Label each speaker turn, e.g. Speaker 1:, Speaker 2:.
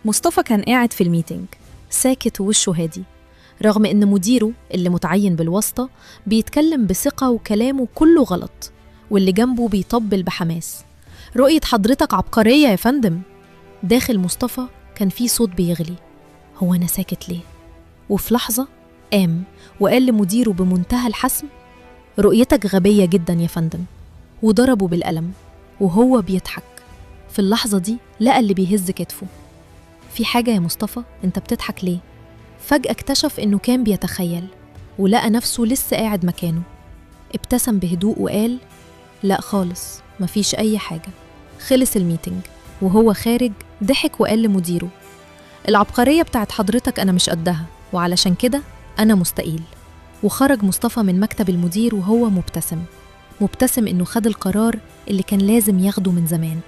Speaker 1: مصطفى كان قاعد في ال meeting ساكت ووشه هادي، رغم إن مديره اللي متعين بالواسطة بيتكلم بثقة وكلامه كله غلط، واللي جنبه بيطبل بحماس: رؤية حضرتك عبقرية يا فندم. داخل مصطفى كان في صوت بيغلي: هو أنا ساكت ليه؟ وفي لحظة قام وقال لمديره بمنتهى الحسم: رؤيتك غبية جدا يا فندم، وضربه بالقلم وهو بيضحك. في اللحظة دي لقى اللي بيهز كتفه: في حاجة يا مصطفى؟ انت بتضحك ليه؟ فجأة اكتشف انه كان بيتخيل، ولقى نفسه لسه قاعد مكانه. ابتسم بهدوء وقال: لا خالص، مفيش أي حاجة. خلص ال meeting وهو خارج ضحك وقال لمديره: العبقرية بتاعت حضرتك أنا مش قدها، وعلشان كده أنا مستقيل. وخرج مصطفى من مكتب المدير وهو مبتسم، مبتسم إنه خد القرار اللي كان لازم ياخده من زمان.